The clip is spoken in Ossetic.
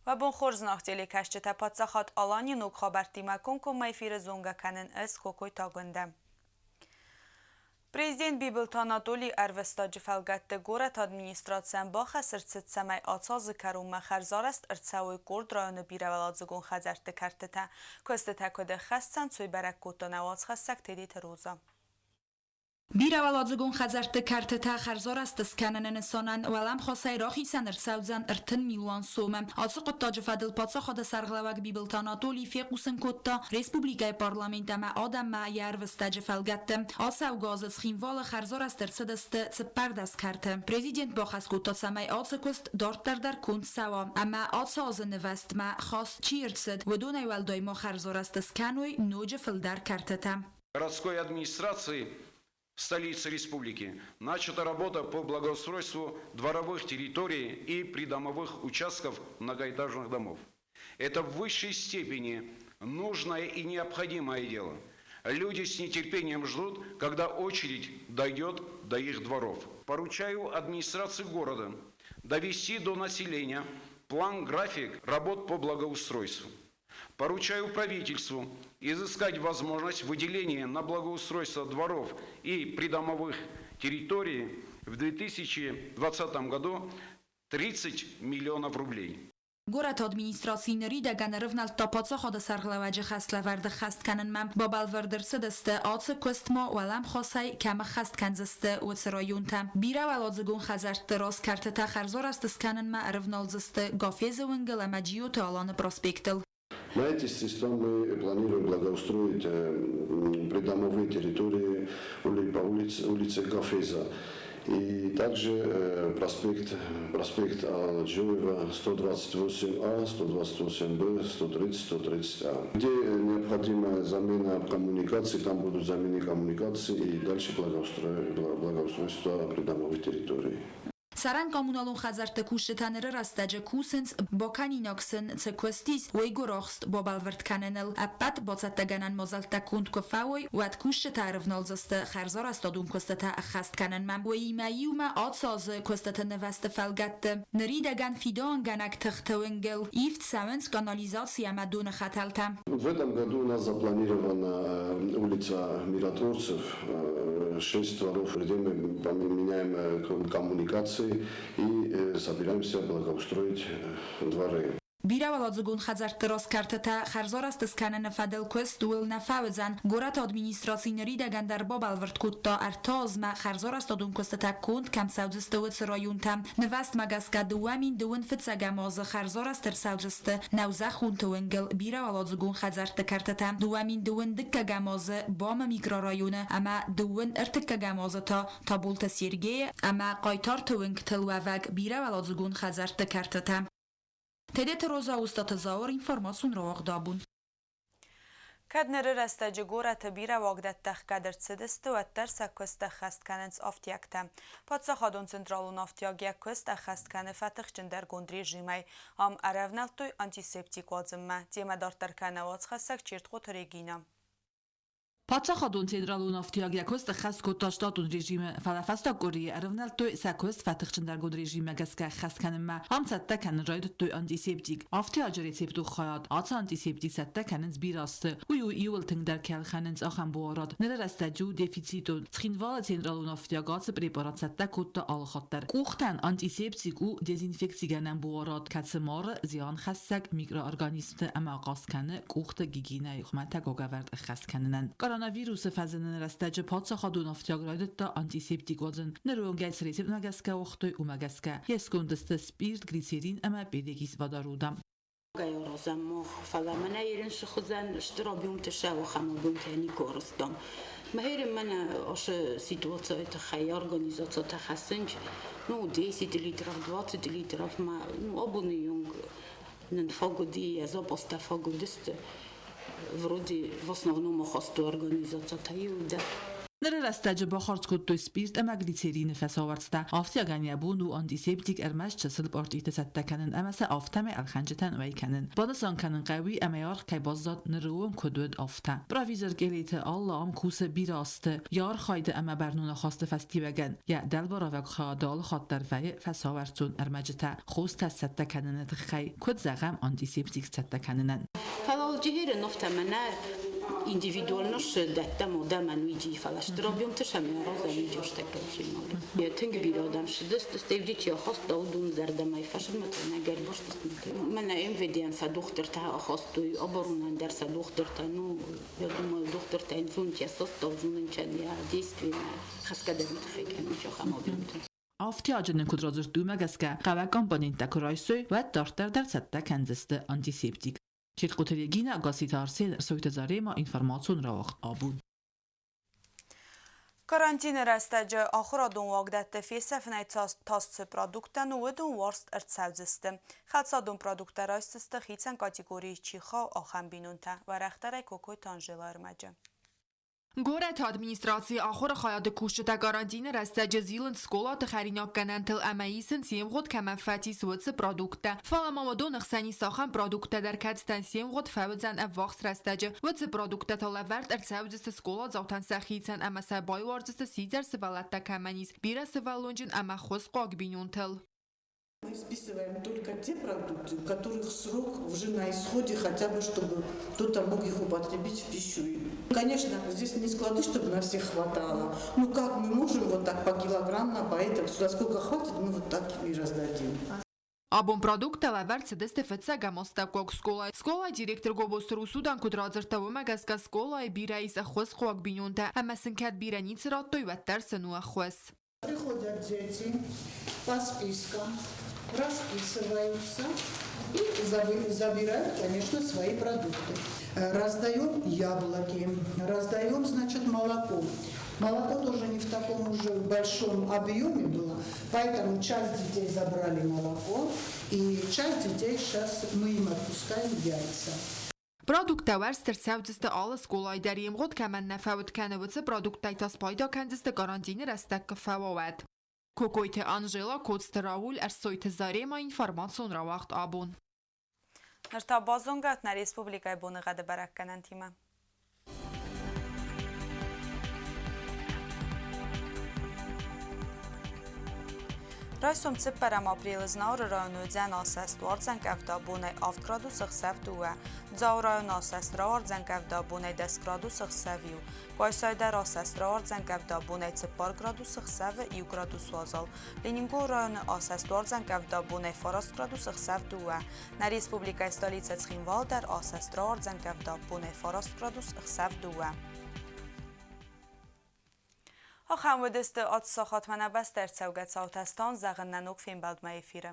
Уӕ бон хорз, зынаргъ телекӕсджытӕ, Паддзахад Аланийы ног хабӕрттимӕ комкоммӕ эфиры зонгӕ кӕнын ӕз, Кокойты Агуындӕ. Президент Бибылты Анатолийы ӕрвыстаджы фӕлгӕтты горӕты администрацийӕн бахӕс ӕрцыд, цӕмӕй ацы азы кӕронмӕ хӕрзарӕзт ӕрцӕуой къорд районы бирӕуӕладзыгон хӕдзӕртты кӕртытӕ. Куыстытӕ куыд ӕххӕст цӕуынц, уый бӕрӕг кодта нӕ уацхӕссӕг Тедеты Роза. Бирӕуӕладзыгон хӕдзӕртты кӕртытӕ хӕрзарӕзт скӕныны нысанӕн уӕлӕмхасӕй рахицӕн ӕрцӕудзӕн 30 милуан сомы. Ацы хъуыддаджы фӕдыл паддзахады сӕргълӕууӕг Бибылты Анатолий фехъусын кодта республикӕйы парламент ӕмӕ адӕммӕ йӕ ӕрвыстӕджы фӕлгӕтты. Ацӕугӕ азы Цхинвалы хӕрзарӕзт ӕрцыдысты 14 кӕрты. Президент бахӕс кодта, цӕмӕй ацы куыст дарддӕр дӕр конд цӕуа ӕмӕ ацы азы нывӕзтмӕ хаст чи ӕрцыд, уыдонӕй уӕлдай ма хӕрзарӕзт скӕной ноджы фылдӕр кӕртытӕ. Городской администрации столицы республики начата работа по благоустройству дворовых территорий и придомовых участков многоэтажных домов. Это в высшей степени нужное и необходимое дело. Люди с нетерпением ждут, когда очередь дойдет до их дворов. Поручаю администрации города довести до населения план-график работ по благоустройству. Поручаю правительству изыскать возможность выделения на благоустройство дворов и придомовых территорий в 2020 году 30 миллионов рублей. Горӕты администраци ныридӕгӕн ӕрывнӕлдта паддзахады сӕргълӕууӕджы хӕслӕвӕрд ӕххӕст кӕнынмӕ. Бабӕлвырд ӕрцыдысты, ацы куыстмӕ уӕлӕмхасӕй кӕм ӕххӕст кӕндзысты, уыцы районтӕ. Бирӕуӕладзыгон хӕдзӕртты раз кӕртытӕ хӕрзарӕзт скӕнынмӕ ӕрывналдзысты Гафезы уынгыл ӕмӕ Джиоты Аланы проспектыл. На эти средства мы планируем благоустроить придомовые территории по улице Гафеза. И также проспект Алана Джиоева 128А, 128Б, 130, 130А. Где необходима замена коммуникаций, там будут замены коммуникаций и дальше благоустройство придомовых территорий. Цӕрӕн коммуналон хӕдзӕртты кусджытӕ ныры рӕстӕджы кусынц, бакӕнинаг сын цы куыст ис, уый гуырахст бабӕлвырд кӕныныл. Ӕппӕт бацӕттӕгӕнӕн мадзӕлттӕ конд куы фӕуой, уӕд кусджытӕ ӕрывналдзысты хӕрзарӕзтадон куыстытӕ ӕххӕст кӕнынмӕ. Уыимӕ иумӕ ацы азы куыстыты нывӕзты фӕлгӕтты ныридӕгӕн фидауынгӕнӕг тыхты уынгыл ивд цӕуынц канализаци ӕмӕ доны хӕтӕлтӕ. В этом году у нас запланирована улица Миротворцев, шесть дворов, где мы поменяем коммуникации и собираемся благоустроить дворы. Бирӕуӕладзыгон хӕдзӕртты раз кӕртытӕ хӕрзарӕзт скӕныны фӕдыл куыст ууыл нӕ фӕуыдзӕн. Горӕты администраци ныридӕгӕн дӕр бабӕлвырд кодта, 3 азмӕ хӕрзарӕзтадон куыстытӕ конд кӕм цӕудзысты, уыцы районтӕ. Нывӕзтмӕ гӕсгӕ 2021-ӕм азы хӕрзарӕзт ӕрцӕудзысты Нӕузӕххонты уынгыл бирӕуӕладзыгон хӕдзӕртты кӕртытӕ, 2022-ӕм азы БАМ-ы микрорайоны ӕмӕ 33-ӕм азы та Таболты Сергейы ӕмӕ Хъайтарты уынгтыл уӕвӕг бирӕуӕладзыгон хӕдзӕртты кӕртытӕ. Тедеты Роза, Устаты Зауыр, информацион рауагъд Абон. Кӕд ныры рӕстӕджы горӕты бирӕ уагдӕттӕ ӕхгӕд ӕрцыдысты, уӕддӕр сӕ куыст ӕххӕст кӕнынц афтиӕгтӕ. Паддзахадон централон афтиаг йӕ куыст ӕххӕст кӕны фӕтыхджындӕргонд режимӕй. Ам ӕрӕвнӕлдтой антисептик уадзынмӕ. Темӕ дарддӕр кӕны уацхӕссӕг Чертхъоты Регина. Паддзахадон централон ӕфтиаг йӕ куыст ӕххӕст кодта штатон режимы, фӕлӕ фӕстаг къуырийы ӕрывнӕлдтой сӕ куыст фӕтыхджындӕргонд режиммӕ гӕсгӕ ӕххӕст кӕнынмӕ. Ам цӕттӕ кӕнын райдыдтой антисептик. Ӕфтиаджы рецептон хайад ацы антисептик цӕттӕ кӕнынц бирӕ азты. Уый у иууыл тынгдӕр кӕй ӕлхӕнынц, ахӕм буарад. Ныры рӕстӕджы у дефицитон. Цхинвалы централон ӕфтиаг ацы препарат цӕттӕ кодта алыхатт дӕр. Къухтӕн антисептик у дезинфекцигӕнӕн буарад, кӕцы мары зианхӕссӕг микроорганизмты ӕмӕ ахъаз кӕны къухты гигиенӕйы хуымӕтӕг уагӕвӕрд ӕххӕст кӕнынӕн. Коронавирусы фӕзыныны рӕстӕджы паддзахадон ӕфтиаг райдыдта антисептик уадзын. Ныры онг ӕй цы рецептмӕ гӕсгӕ уагътой, уымӕ гӕсгӕ. Йе сконды сты спирт, глицерин ӕмӕ перекись водорода. Аразӕм мах, фӕлӕ мӕнӕ ерын сыхуызӕн стыр объемты сӕ ахӕм объемтӕ никуы арӕзтам. Мӕхерин мӕнӕ ацы ситуацийы тыххӕй организацитӕ хӕссынц, ну, 10 литров, 20 литров ма, ну, абоны онг нын фаг уыди, йӕ запастӕ фаг уыдысты. Вроде в основном ахасты организацитӕ иу дӕр. Ныры рӕстӕджы бахардз кодтой спирт ӕмӕ глицерины фӕсауӕрцтӕ. Афтиагӕн йӕ бон у антисептик ӕрмӕст чысыл пъартиты цӕттӕ кӕнын ӕмӕ сӕ афтӕмӕй ӕлхӕнджытӕн уӕй кӕнын. Банысан кӕнын хъӕуы, ӕмӕ аргъ кӕй баззад ныры онг куыд уыд, афтӕ. Провизор Къелеты Алла ам кусы бирӕ азты. Йӕ архайды ӕмӕ бӕрнон ахасты фӕстиуӕгӕн йӕ дӕлбаравӕг хайады алыхатт дӕр вӕййы фӕсауӕрцон ӕрмӕджытӕ, хостӕ цӕттӕ кӕныны тыххӕй, куыд зӕгъӕм, антисептик цӕттӕ кӕнынӕн. Фӕлӕ алчи нофтӕ мӕнӕ индивидуально дӕттӕм адӕмӕн уыди, фӕлӕ стыр объемты сӕм аразӕм уыди ӕстӕггӕлчинады. Тынг бирӕ адӕм ссыдысты, стӕй уыди чи ахаста, уыдон зӕрдӕмӕ фӕсынмӕ та нӕ гӕрбастысты. Мӕнӕ МВД-йӕн сӕ дохтыртӕ ахастой, оборонӕн дӕр сӕ дохтыртӕ, ну, я думаю, дохтыртӕ зонынц состав, зонынц йӕ действиемӕ, хӕсгӕ дӕр уый тыххӕй кӕнынц ахӕм объемты. Афтиаджы нын куыд радзырдтой, уымӕ гӕсгӕ хъӕуӕг компоненттӕ куы райсой, уӕд дарддӕр дӕр цӕттӕ кӕндзысты антисептик. Четкъуты Регина, Гасситы Арсен, Сойты Зарема, информацион рауагъд абон. Карантины рӕстӕджы ахуырадон уагдӕтты фесӕфынӕй тас цы продукттӕн у, уыдон уарзт ӕрцӕудзысты. Хӕлцадон продукттӕ райсдзысты хицӕн категорийы чи хауы, ахӕм бинонтӕ. Уӕрӕхдӕрӕй Кокойты Анжела ӕрмӕджы. Горӕты администрацийы ахуыры хайады кусджытӕ карантины рӕстӕджы зилынц скъолаты хӕринаггӕнӕнтыл ӕмӕ исынц, се мгъуыд кӕмӕн фӕцис, уыцы продукттӕ. Фӕлӕ ма уыдоны хсӕн ис ахӕм продукттӕ дӕр, кӕцытӕн се мгъуыд фӕуыдзӕн ӕввахс рӕстӕджы. Уыцы продукттӕ та лӕвӕрд ӕрцӕудзысты скъоладзаутӕн сӕхицӕн ӕмӕ сӕ байуардзысты сидзӕр сывӕллӕттӕ кӕмӕн ис, бирӕсывӕллонджын ӕмӕ ххуысхъуаг бинонтыл. Мы списываем только те продукты, у которых срок уже на исходе, хотя бы чтобы кто-то мог их употребить в пищу. Конечно, здесь не склады, чтобы на всех хватало. Ну как мы можем вот так по килограммно, по этому, сюда сколько хватит, мы вот так и раздадим. Абон продукттӕ лӕвӕрд цыдысты фыццӕгӕм астӕуккаг скъолайы. Скъолайы директор Гобозты Русудан куыд радзырдта, уымӕ гӕсгӕ скъолайы бирӕ ис ӕххуысхъуаг бинонтӕ ӕмӕ сын кӕд бирӕ ницы радтой, уӕддӕр сын у ӕххуыс. Приходят дети по спискам, расписываются и забирают, конечно, свои продукты. Раздаем яблоки, раздаем, значит, молоко. Молоко тоже не в таком уже большом объеме было, поэтому часть детей забрали молоко, и часть детей сейчас мы им отпускаем яйца. Продукттӕ уӕрст ӕрцӕудзысты алы скъолайы дӕр йе мгъуыд кӕмӕн нӕ фӕуд кӕны, уыцы продукттӕй та спайда кӕндзысты карантины рӕстӕг куы фӕуа, уӕд. Кокойты Анжела, Коцты Рауль, Ӕрсойты Зарема, информацион рауагъд абон. Ныр та базонгӕ нӕ республикӕйы боныгъӕды бӕрӕггӕнӕнтимӕ. Райсом цыппӕрӕм апрелы Знауыры районы уыдзӕн асӕст, уардзӕн къӕвда бонӕй 7 градусы хсӕв дыууӕ. Дзауы районы асӕст рауардзӕн къӕвда бонӕй 10 градусы хсӕв иу. Къуайсайы дӕр асӕст рауардзӕн къӕвда бонӕй 4 градусы хсӕвы 1 градус уазал. Ленингоры районы асӕст уардзӕн къӕвда бонӕй 9 градусы хсӕв дыууӕ. Нӕ республикӕйы столицӕ Цхинвал дӕр асӕст рауардзӕн къӕвда бонӕй 9 градус хсӕв дыууӕ. Ахӕм уыдысты ат сахатмӕ нӕ бӕстӕ ӕрцӕугӕ цаутӕ стан зӕгъын нӕ ног фембӕлдмӕ эфиры.